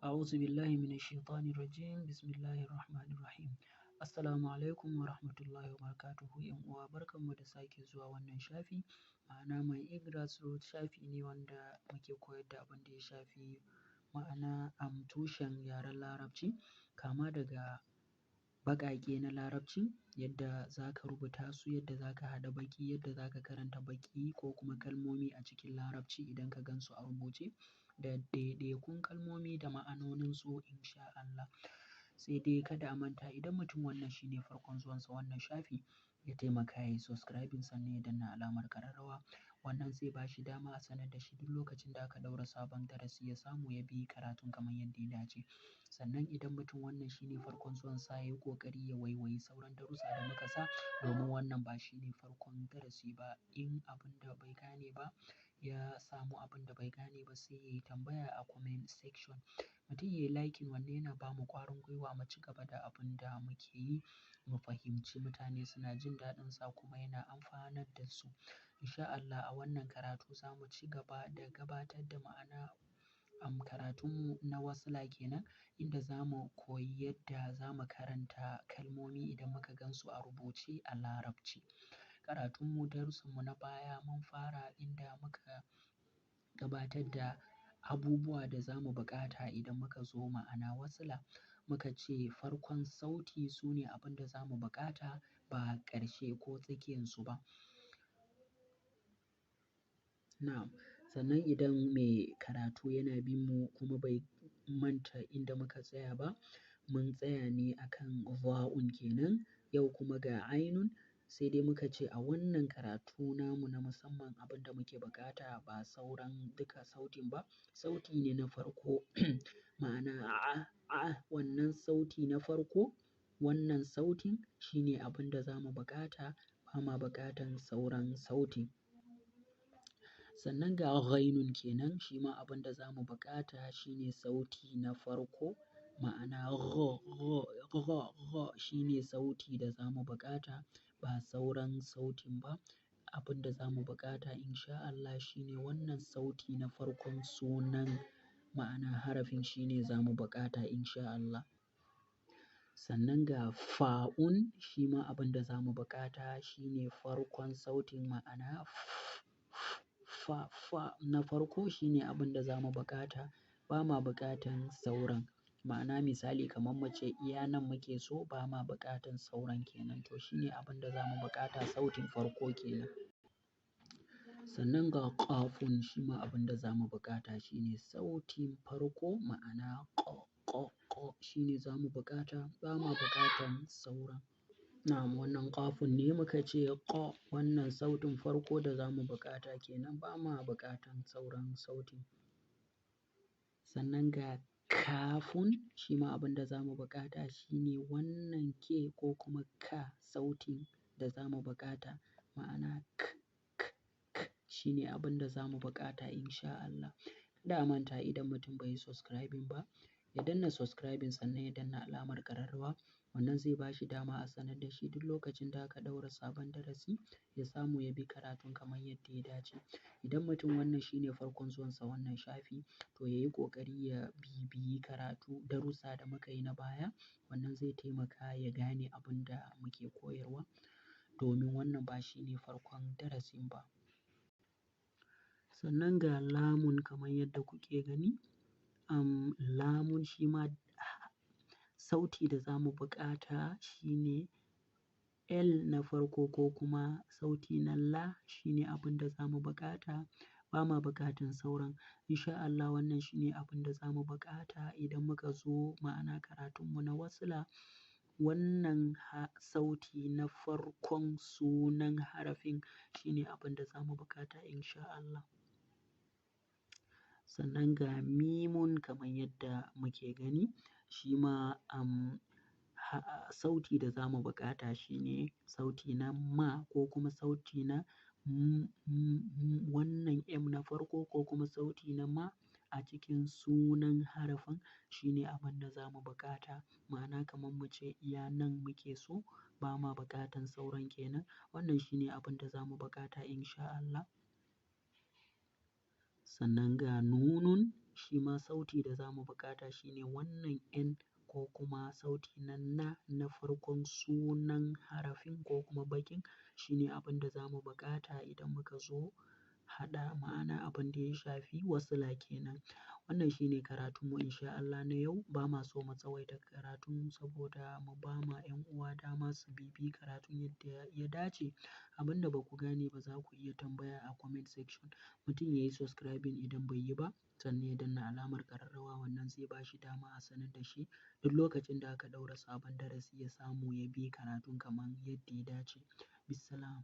A'udhu billahi minash shaitanir rajim. Bismillahir rahmanir rahim. Assalamu alaikum wa rahmatullahi wa barakatuhu. ‘Yan uwa, barkanmu da sake zuwa wannan shafi. Ma'ana mai Grassroots shafi ne wanda muke koyar da abin da ya shafi ma'ana tushen yaren Larabci, kama daga baƙaƙe na Larabci, yadda za ka rubuta su, yadda za ka haɗa baƙi, yadda za ka karanta baƙi ko kuma kalmomi a cikin Larabci idan ka gan su a rubuce, da ɗaiɗaikun kalmomi da ma'anoninsu insha Allah. Sai dai kada a manta, idan mutum wannan shine farkon zuwansa wannan shafi, ya taimaka ya yi subscribing sannan ya danna alamar ƙararrawa. Wannan zai ba shi dama a sanar da shi duk lokacin da aka ɗaura sabon darasi, ya samu ya bi karatun kamar yadda ya dace. Sannan idan mutum wannan shine farkon zuwansa, ya yi ƙoƙari ya waiwayi sauran darussa da muka sa, domin wannan ba shine farkon darasi ba. In abin da bai gane ba, ya samu abin da bai gane ba, sai ya yi tambaya a comment section. Mutum ya yi liking, wannan yana ba mu ƙwarin gwiwa mu ci gaba da abin da muke yi, mu fahimci mutane suna jin daɗinsa kuma yana amfanar da su. Insha Allah a wannan karatu za mu ci gaba da gabatar da ma'ana karatunmu na wasila kenan, inda za mu koyi yadda za mu karanta kalmomi idan muka gan su a rubuce a Larabci. Karatunmu, darussanmu na baya, mun fara inda muka gabatar da abubuwa da za mu buƙata idan muka zo ma'ana wasila. Muka ce farkon sauti su ne abin da za mu buƙata, ba ƙarshe ko tsakiyansu ba. Na'am. Sannan idan mai karatu yana bin mu kuma bai manta inda muka tsaya ba, mun tsaya ne akan va'un kenan, yau kuma ga ainun. Sai dai muka ce a wannan karatu namu na musamman abin da muke buƙata ba sauran duka sautin ba, sauti ne na farko ma'ana a, a, wannan sauti na farko, wannan sautin shine abin da za mu buƙata, ba ma buƙatan sauran sautin. Sannan ga ghainun kenan, shi ma abin da za mu buƙata shine sauti na farko, ma'ana gho, gho, gho, gho shine sauti da za mu buƙata, ba sauran sautin ba. Abin da za mu buƙata insha Allah shine wannan sauti na farkon sunan, ma'ana harafin, shine za mu buƙata insha Allah. Sannan ga fa'un, shi ma abin da za mu buƙata shine farkon sautin, ma'ana f, fa, fa na farko shine abin da za mu buƙata, ba ma buƙatan sauran. Ma'ana misali kamar mu ce iya nan muke so, ba ma buƙatan sauran kenan. To shine abin da za mu buƙata, sautin farko kenan. Sannan ga ƙafun, shi ma abin da za mu buƙata shine sautin farko, ma'ana ƙ, ƙ, ƙ shine za mu buƙata, ba ma buƙatan sauran. Na'am, wannan ƙafun ne muka ce ƙ, wannan sautin farko da za mu buƙata kenan, ba ma buƙatan sauran sautin. Sannan ga kafun, shi ma abin da za mu buƙata shine wannan k ko kuma ka sautin da za mu buƙata, ma'ana k, k, k shine abin da za mu buƙata insha Allah. Kada a manta, idan mutum bai yi subscribing ba, ya danna subscribing sannan ya danna alamar ƙararrawa. Wannan zai ba shi dama a sanar da shi duk lokacin da aka ɗaura sabon darasi, ya samu ya bi karatun kamar yadda ya dace. Idan mutum wannan shine farkon zuwansa wannan shafi, to ya yi ƙoƙari ya bibiyi karatu darussa da muka yi na baya. Wannan zai taimaka ya gane abin da muke koyarwa, domin wannan ba shine farkon darasin ba. Sannan ga lamun kamar yadda kuke gani. Lamun shi ma sauti da za mu buƙata shine L na farko ko kuma sauti na la shine abin da za mu buƙata, ba ma buƙatan sauran. Insha Allah wannan shine abin da za mu buƙata idan muka zo ma'ana karatunmu na wasila. Wannan sauti na farkon sunan harafin shine abin da za mu buƙata insha Allah. Sannan ga mimun kamar yadda muke gani, shi ma sauti da za mu buƙata shine sauti na ma ko kuma sauti na m, m, m, wannan M na farko ko kuma sauti na ma a cikin sunan harafin shine abin da za mu buƙata. Ma'ana kamar mu ce iya nan muke so, ba ma buƙatan sauran kenan. Wannan shine abin da za mu buƙata insha Allah. Sannan ga nunun, Shi ma sauti da za mu buƙata shine wannan N ko kuma sauti na na na farkon sunan harafin ko kuma baƙin. Shine abin da za mu buƙata idan muka zo haɗa ma'ana abin da ya shafi wasila kenan. Wannan shine karatunmu in sha Allah na yau. Ba ma so mu tsawaita karatun saboda mu ba ma 'yan uwa dama su bibiyi karatun yadda ya dace. Abin da ba ku gane ba za ku iya tambaya a comment section. Mutum ya yi subscribing idan bai yi ba, sannan ya danna alamar ƙararrawa. Wannan zai ba shi dama a sanar da shi duk lokacin da aka ɗaura sabon darasi ya samu ya bi karatun kamar yadda ya dace. Bissalam.